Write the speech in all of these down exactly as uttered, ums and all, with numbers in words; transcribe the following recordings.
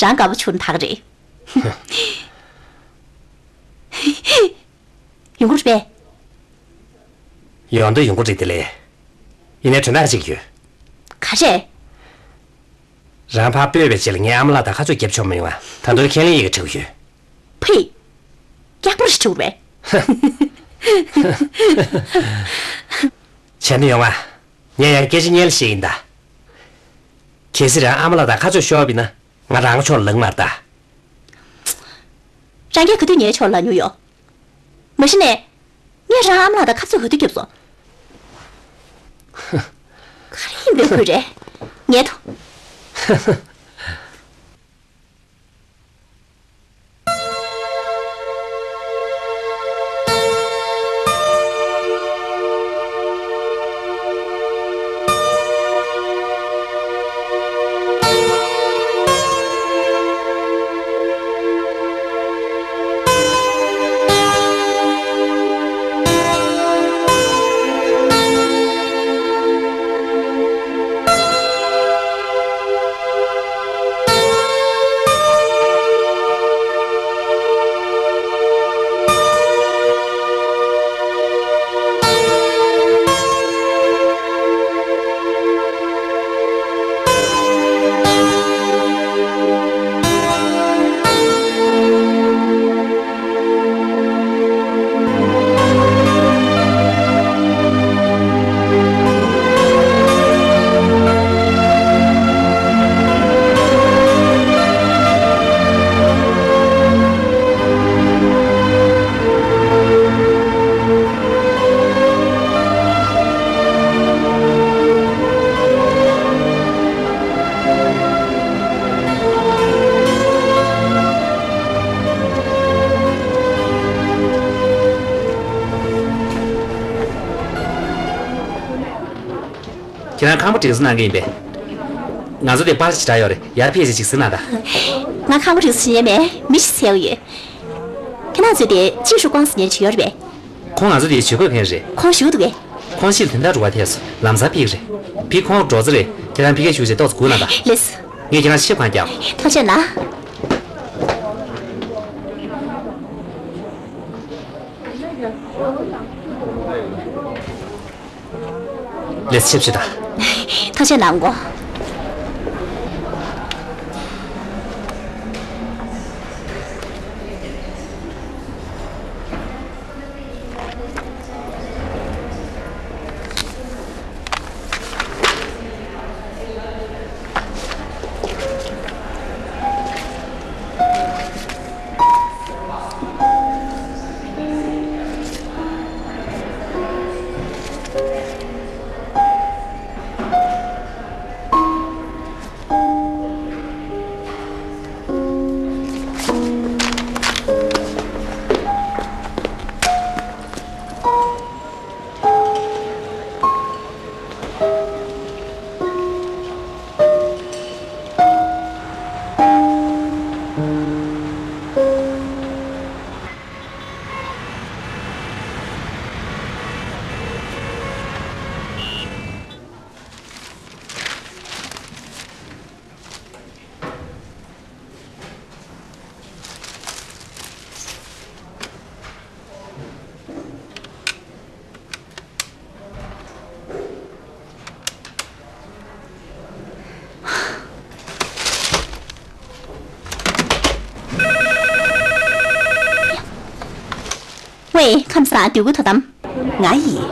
རང་དགའ་པོ་བྱུང་ད་ག་རེད། ཡོང་གི་རེད་པས། ཡོང་དུ་ཡོང་གི་རེད་དེ་ལས། ཡིན་ནའི་དོན་དག་ཅིག་ཡོད། ག་རེ། རང་ཕར་སྤོས་པའི་རྗེས་ལ་ངའི་ཨ་མ་ལགས་དང་ཁ་རྩོད་རྒྱབ་ཆོག་མི་ཡོང་ང་། ད་དུང་ཁས་ལེན་ཡི་གེ་འབྲི་གི་ཡོད། ཕི། སྐྱག་པ་རེ་བྲིས་པས། བྱས་ན་ཡོང་ང་། ངས་ཡང་སྐད་ཆ་སྙན་ལ་བཤད་ཡིན་ད། གལ་སྲིད་རང་ཨ་མ་ལགས་དང་ཁ་རྩོད་ཤོར་བ་ཡིན་ན། ང་རང་ཕྱོགས་ལ་ལངས་མ་རེད་ད། རང་གིས་ག་དུས་ངའི་ཕྱོགས་ལ་ལངས་མྱོང་ཡོད། མ་གཞི་ནས། ངས་རང་ཨ་མ་ལགས་དང་ཁ་རྩོད་ག་དུས་བརྒྱབ་སོང་། ག་རེ་ཡིན་པའི་ཁུལ་རེད། ཉལ་ཐོ། ཁྱེད་རང་ཁང་པ་སྒྲིག་བཟོ་གནང་གི་ཡིན་པས། ང་ཚོ་དེ་པར་ཞིག་དྲག་ཡོད་རེད། ཡར་ཕེབས་བྱས་ཅིག་གཟིགས་གནང་དང་། ང་ཁང་པ་སྒྲིག་བཟོ་བྱེད་མཁན་མེད། མི་ཞིག་བཙལ་གི་ཡོད། ཁྱེད་རང་ཚོས་དེ་ཅིན་ཧྲུའུ་ཀོང་ཟེར་མཁན་ཞིག་ཡོད་རེད་པས། ཁོང་ང་ཚོ་དེའི་ཇུས་འགོད་མཁན་རེད། ཁོང་བཞུགས་འདུག་གས། ཁོང་ཕྱིར་དོན་དག་རུ་བ་ཐེབས་སོང་། ལམ་སང་ཕེབས་ཀྱི་རེད། ཕི་ཁོང་འགྲོ་རྩིས་རེད། ཁྱེད་རང་ཕ་གིར་བཞུགས་བྱས་ཏོག་ཙམ་སྒུག་གནང་དང་། ལེགས། ངས་ཁྱེད་རང་ཕྱིར་ཁང་བརྒྱབ། ཐུགས་རྗེ་གནང་། ལེགས་ཆེབ་ཆེ་ད། ཐུགས་རྗེ་གནང་གོ། ཝེ། ཁམས་བཟང་། སྡོད་གི་དོ་དམ། ང་ཡིན།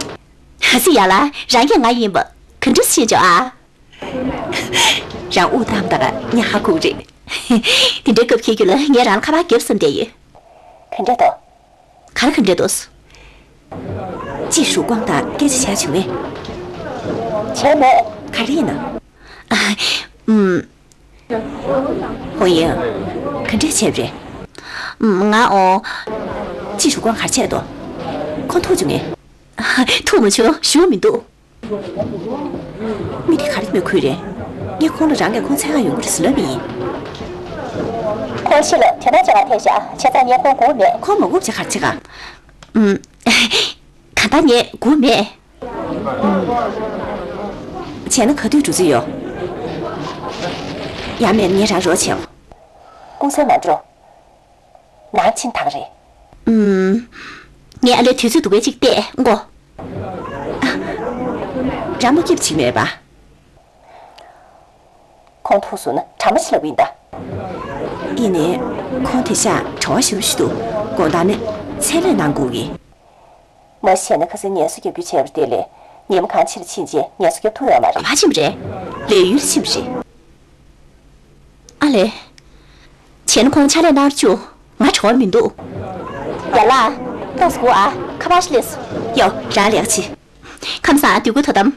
ཧ་སི་ཡ་ལ། རང་གིས་ང་ཡིན་པ། ག་འདྲ་ཤེས་བྱ་ཨ། རང་དབུགས་བཏང་དང་ངས་ཧ་གོ་རེད། དེ་འདྲའི་སྐབས་ཁྱེད་ཁྱོད་ལ་ངས་རང་ལ་ཁ་པར་རྒྱབ་བསམ་བསྡད་ཡོད། ག་འདྲ་འདུག་ག་རེ་ག་འདྲ་འདུག་ཅི་ཧྲུའུ་ཀོང་དང་སྐད་ཆ་བྱས་བྱུང་ངས། བྱས་མེད། ག་རེ་ཡིན་ན། ཨ། ཨུམ། ཧོ་ཡིན། ག་འདྲས་བྱས་རེད། ཨུམ། ང་འོ། ཅི་ཧྲུའུ་ཀོང་ག་རེ་བྱས་འདུག་ཁོང་ཐུག་བྱུང་ངས། ཐུག་མ་བྱུང་། བཞུགས་མི་འདུག་མི་དེ་ག་རེ་མི་ཁུལ་རེད། ངས་ཁོང་ལ་རང་གིས་ཁོང་འཚོལ་ག་ཡོང་གི་རེད་ཟེར་ལབ་པ་ཡིན། ཁོང་ཕྱི་ལ་དོན་དག་ཅིག་ལ་ཕེབས་ཤག་བྱས་ཙང་ངས་ཁོང་སྒུག་མེད། ཁོང་མ་སྒུག་བྱས་ག་རེ་བྱེད་ག་ཨུམ། གང་ལྟར་ངས་སྒུག་མེད། ཨུམ། བྱས་ན་ག་དུས་འགྲོ་རྩིས་ཡོད། ཡང་མེད་ན་ངས་རང་རོགས་བྱེད། ཀུང་སེ་མ་འགྲོ། ནང་ཕྱིན་ཐག་རེད། ཨུམ། ངས་ཨ་ལོའི་དུས་ཚོད་སྡུག་པའི་ཅིག་བལྟས་མགོ། ར་མོ་སྐྱིབས་ཅིག་མེད་པ། ཁོང་ཐུག་སོང་ན་གྲ་མ་ཕྱི་ལ་བིན་ད། ཡིན་ནའི། ཁོང་དེ་ཤ་བྲོ་བ་ཞེ་པོ་ཞིག་འདུག་དགོང་དག་ནས་ཚལ་ལས་གནང་དགོས་ཀྱི། མ་བཤད་ན་ཁ་སང་ངལ་གསོ་རྒྱབ་རྒྱུ་བྱས་པ་དེ་ལས་ཉི་མ་གང་ཕྱིར་ཕྱིན་རྗེས་ངལ་གསོ་རྒྱབ་ཐུབ་ཡོད་མ་རེད། ག་པར་ཕྱིན་པ་རེད། ལས་ཡུལ་ཕྱིན་པ་རེད། ཨ་ལས། བྱས་ན་ཁོང་ཕྱག་ལས་གནང་རོགས་བྱོས། ང་བྲོ་བ་མི་འདུག་ཡ་ལགས། ཏོག་ཙམ་སྒུག་ཨ། ཁ་པར་ཞིག་སླེབས་སོང་། ཡོ། རང་ལེགས་བྱེད། ཁམས་བཟང་། སྡོད་དགོས་དོ་དམ།